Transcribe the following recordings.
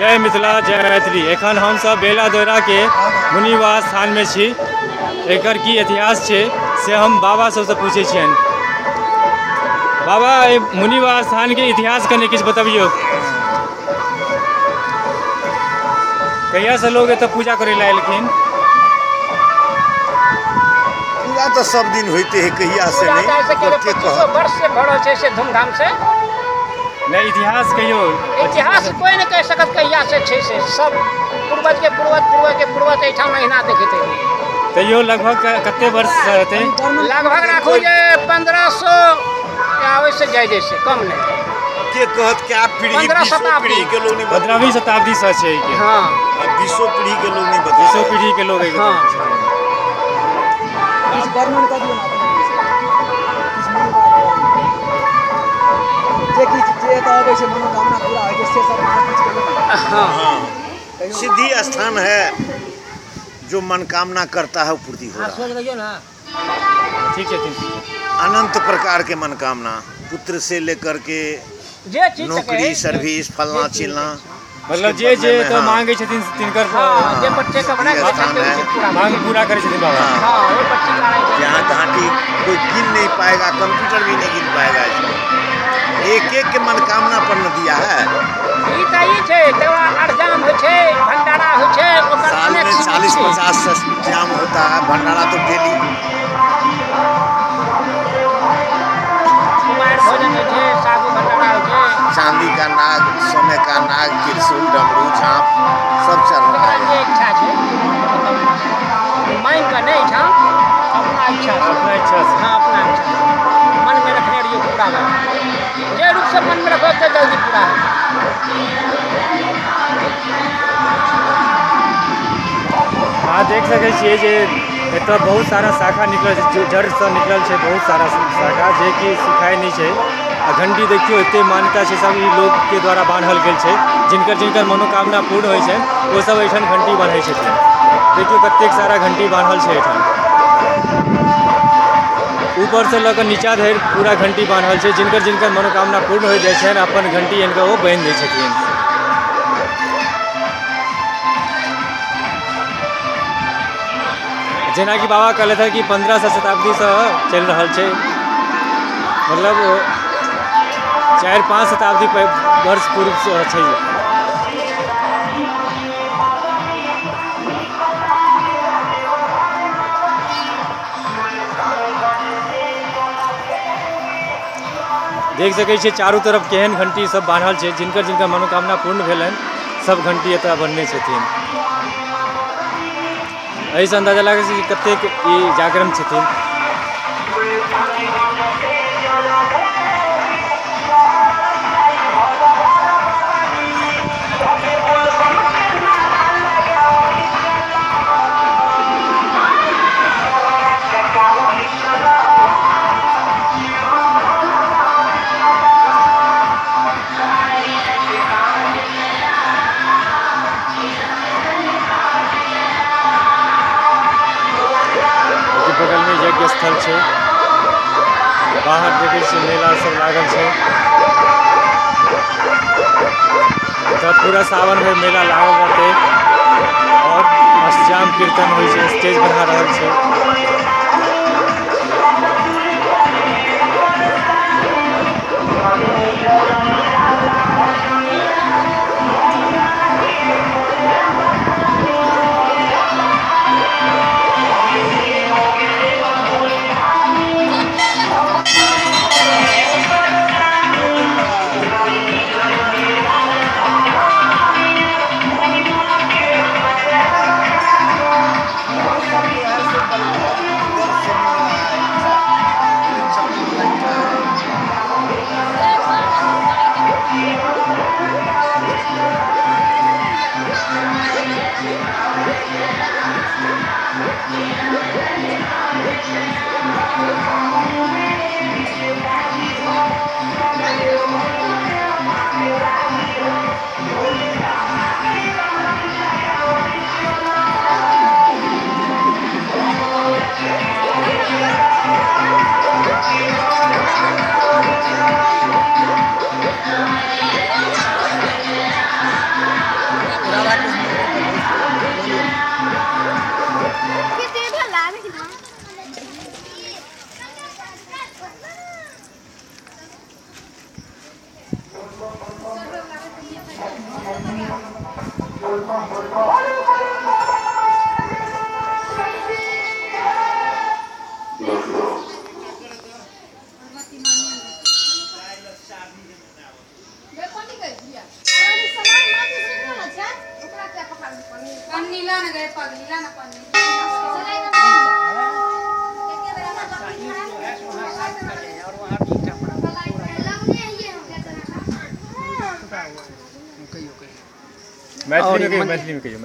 जय मिथिला जय मैथिली। एखन हमसब बेला दोहराके मुनिवास स्थानमे छी। एकर की इतिहास छै से हम बाबा सबसँ पूछै छियनि। बाबा, एहि मुनिवास स्थानके इतिहास कनि किछु बतबियौ। कहियासँ लोग एतऽ पूजा करै लए एलखिन? पूजा तऽ सब दिन होइते है, कहिया से पूजा नहीं तऽ आइसँ मतलब के 25 कहत। वर्ष से भऽ रहल छै से धूमधाम से। नहि, इतिहास कहियौ। इतिहास कोइ नहि कहि सकत कहिया से छै, से सब पूर्वज के पूर्वज, पूर्वज के पूर्वज एहिठाम एहिना देखैत एलियै। तैयो लगभग कते वर्ष से हेतै? लगभग राखू जे 1500 या ओहिसँ जादे से कम नहि। के कहत क्या पीढ़ी, 15 बीसो शताब्दी। पीढ़ी के लोग नहीं बता। 15वीं शताब्दी से छै एहिके। हाँ। बीसो पीढ़ी के लोग नहीं बता। बीसो पीढ़ी के लोग एहिके। हाँ। किछु वर्णन कऽ दियौ ने अपना दिस। किछु मुनि बाबाके बारेमे। जे किछु जे एतऽ अबै छै मनोकामना पूरा होइ छै से सब अहाँ किछु कहियौ ने। हाँ। हाँ, सिद्धि स्थान है, जो मनोकामना करता है वो पूर्ति हो रहा है। सोच ना। ठीक छै, ठीक छै। अनंत प्रकार के मनोकामना, पुत्र से लेकर के जे चीज नौकरी, सर्विस, फलना चिलना, मतलब जे जे एतऽ मांगै छथिन तिनकर हाँ, जे बच्चे के बना स्थान है। मांग पूरा करै छथिन बाबा। हाँ, वो बच्चे का है। यहाँ घाटी कोई गिन नहीं पाएगा, कंप्यूटर भी नहीं गिन पाएगा इसमें। एक एक के मनोकामना पर न दिया है। ई तऽ ई छै, तकर बाद अष्टजाम होइ छै, भंडारा होइ छै, ओकर साल अनेक में सीमित 40 छै। 50 जाम होता है, भंडारा तो डेली। कुमारि भोजन होइ छै, साधु भंडारा होइ छै। चांदी का नाग, सोने का नाग, त्रिशूल, डमरू, झांप सब चल रहा जेकरा है। जे इच्छा छै, मांगि कऽ नहि, एहिठाम अपना इच्छा से। अपना इच्छा से। हाँ, अपना इच्छा से। मनमे रखने रहियौ पूरा भए जायत। जे रूपसँ मनमे रखबै ओते जल्दी पूरा हेतै। अहाँ देख सकै छियै जे एतऽ बहुत सारा शाखा निकलल छै, जो जड़सँ निकलल छै बहुत सारा शाखा, जे कि सुखाइ नहि छै। आ घंटी देखियौ, एते मान्यता छै, सब ई लोकके द्वारा बान्हल गेल छै। जिनकर जिनकर मनोकामना पूर्ण होइ छनि ओ सब एहिठाम घंटी बान्है छथिन। देखियौ कतेक सारा घंटी बान्हल छै एहिठाम। ऊपरसँ लऽ कऽ नीचा धरि पूरा घंटी बान्हल छै। जिनकर जिनकर मनोकामना पूर्ण होइ जाइ छनि अपन घंटी आनि कऽ ओ बान्हि दै छथिन। जेनाकि बाबा कहलथि हँ कि 1500 शताब्दीसँ चलि रहल छै, मतलब 4-5 शताब्दी वर्ष पूर्वसँ छै। देख सकै छियै चारू तरफ केहन घंटी सब बान्हल छै। जिनकर जिनकर मनोकामना पूर्ण भेलनि सब घंटी एतऽ बन्हने छथिन। एहिसँ अन्दाजा लागै छै कि कतेक ई जागरण छथिन। बगलमे यज्ञ स्थल छै। बाहर देखै छियै मेला सब लागल छै। तऽ पूरा सावन भरि मेला लागल रहतै और अष्टजाम कीर्तन होइ छै, स्टेज बना रहल छै।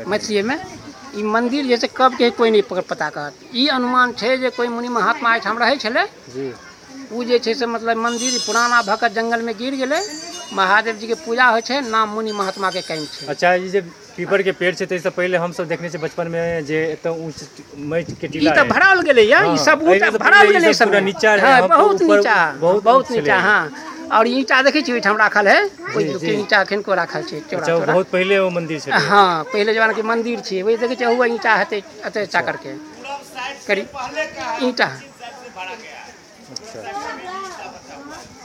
मैथिलीमे ई मंदिर जैसे कब के कोई नहीं पता कहत। ई अनुमान छै जे कोई मुनि महात्मा एहिठाम रहै छलै जी, ओ जे छै से मतलब मंदिर पुराना भऽ कऽ जंगल में गिर गेलै। महादेव जी के पूजा होइ छै, नाम मुनि महात्मा के कायम छै। अच्छा, ई जे पीपर के पेड़ छै ताहिसँ पहिले हमसब देखने छियै बचपन में जे एतऽ ऊँच माटि के टीला ई तऽ भराओल गेलैया, ई सब ऊँच भराओल गेलै, सब पूरा नीचा रहै, बहुत नीचा, बहुत नीचा। हाँ, और ईंटा देखै छियै ओहिठाम राखल है, ओहि ईंटा एखन को राखल छै। अच्छा, बहुत पहिले ओ मंदिर छै। हाँ, पहिले जमाना के मंदिर छै। वही देखै छियै हुआ ईंटा हेतै एते चाकर के करीब ईंटा,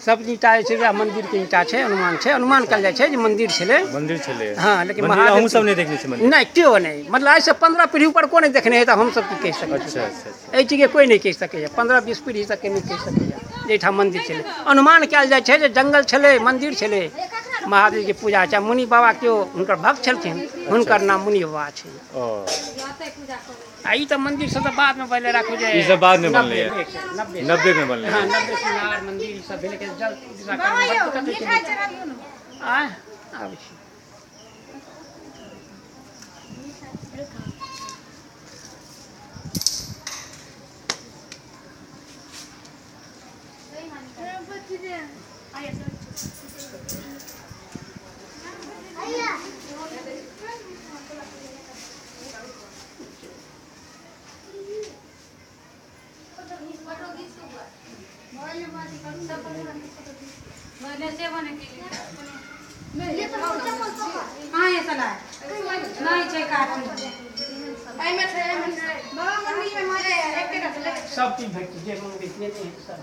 सब ईंटा जे छै वएह मंदिर के ईंटा छै। अनुमान छै, अनुमान कयल जाइ छै जे मंदिर छलै, मंदिर छलै। हाँ, लेकिन महादेव अहूँ सब नहि देखने छी मंदिर? नहि, केओ नहि, मतलब आइ से 15 पीढ़ी ऊपर कोई नहि देखने है, तऽ हमसब की कहि सकै छी? एहि चीजके कोई नहि कहि सकैए, 15-20 पीढ़ी तक के नहि कहि सकैए जे एहिठाम मंदिर छलै। अनुमान कयल जाइ छै जे जंगल छलै, मंदिर छलै, महादेव के पूजा छै। मुनि बाबा केओ हुनकर भक्त छलखिन, हुनकर नाम मुनि बाबा छै। आ ई तऽ मंदिर सब तऽ बाद में बनले, राखू जे ई सब बाद में बनलै, 90 में बनलै। हाँ, 90 सिंगार मंदिर ई सब भेलै के जल दिशा आ आबै छी। सब चीज भेटै जे मंगबै से नहि सब।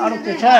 और कुछ है?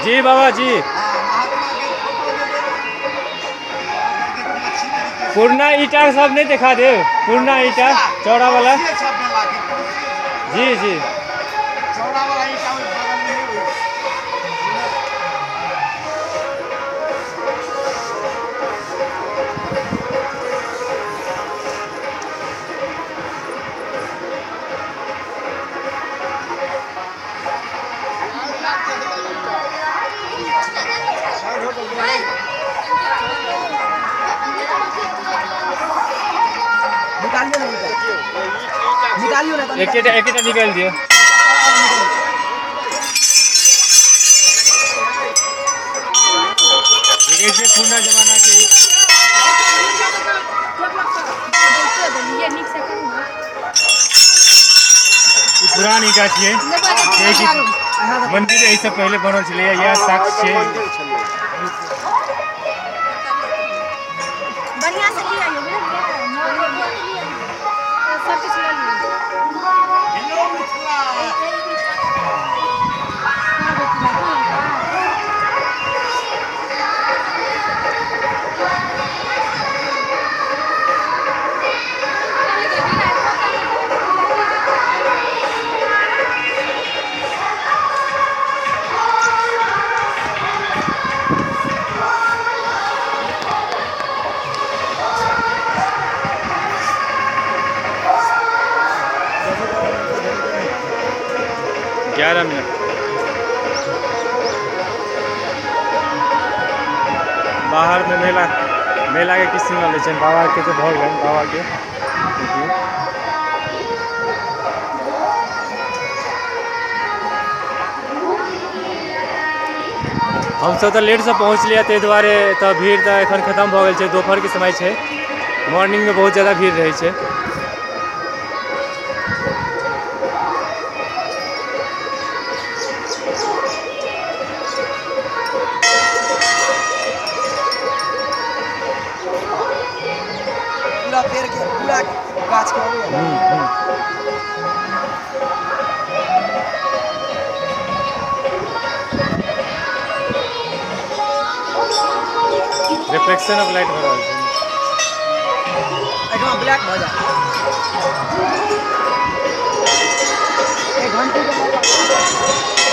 जी बाबा जी, पुरना ईटा सब नहीं दिखा दे, पुरना ईटा चौड़ा वाला। जी जी, चौड़ा वाला ईटा। एकेटा एकेटा निकाल दियो। देखिए पुरना जमाना के पुरान ईटा छियै, मंदिर एहिसँ पहिले बनल छलैया, इएह साक्ष्य छै। बढ़िया से लिया सब कुछ ले लिया। 11 मिनट। बाहर में मेला, मेला के किसी सीन लै छै बाबा के, तऽ भऽ गेल बाबा के। हमसब तऽ लेटसँ पहुँचलियै, ताहि दुआरे तऽ भीड़ तऽ एखन खतम भऽ गेल छै। दोपहरके समय छै, मॉर्निंगमे बहुत ज्यादा भीड़ रहै छै। पूरा पेड़ के, पूरा गाछ के। रिफ्लेक्शन ऑफ लाइट हो रहल छै। एहिठमा ब्लैक भऽ जायत एक घंटी के।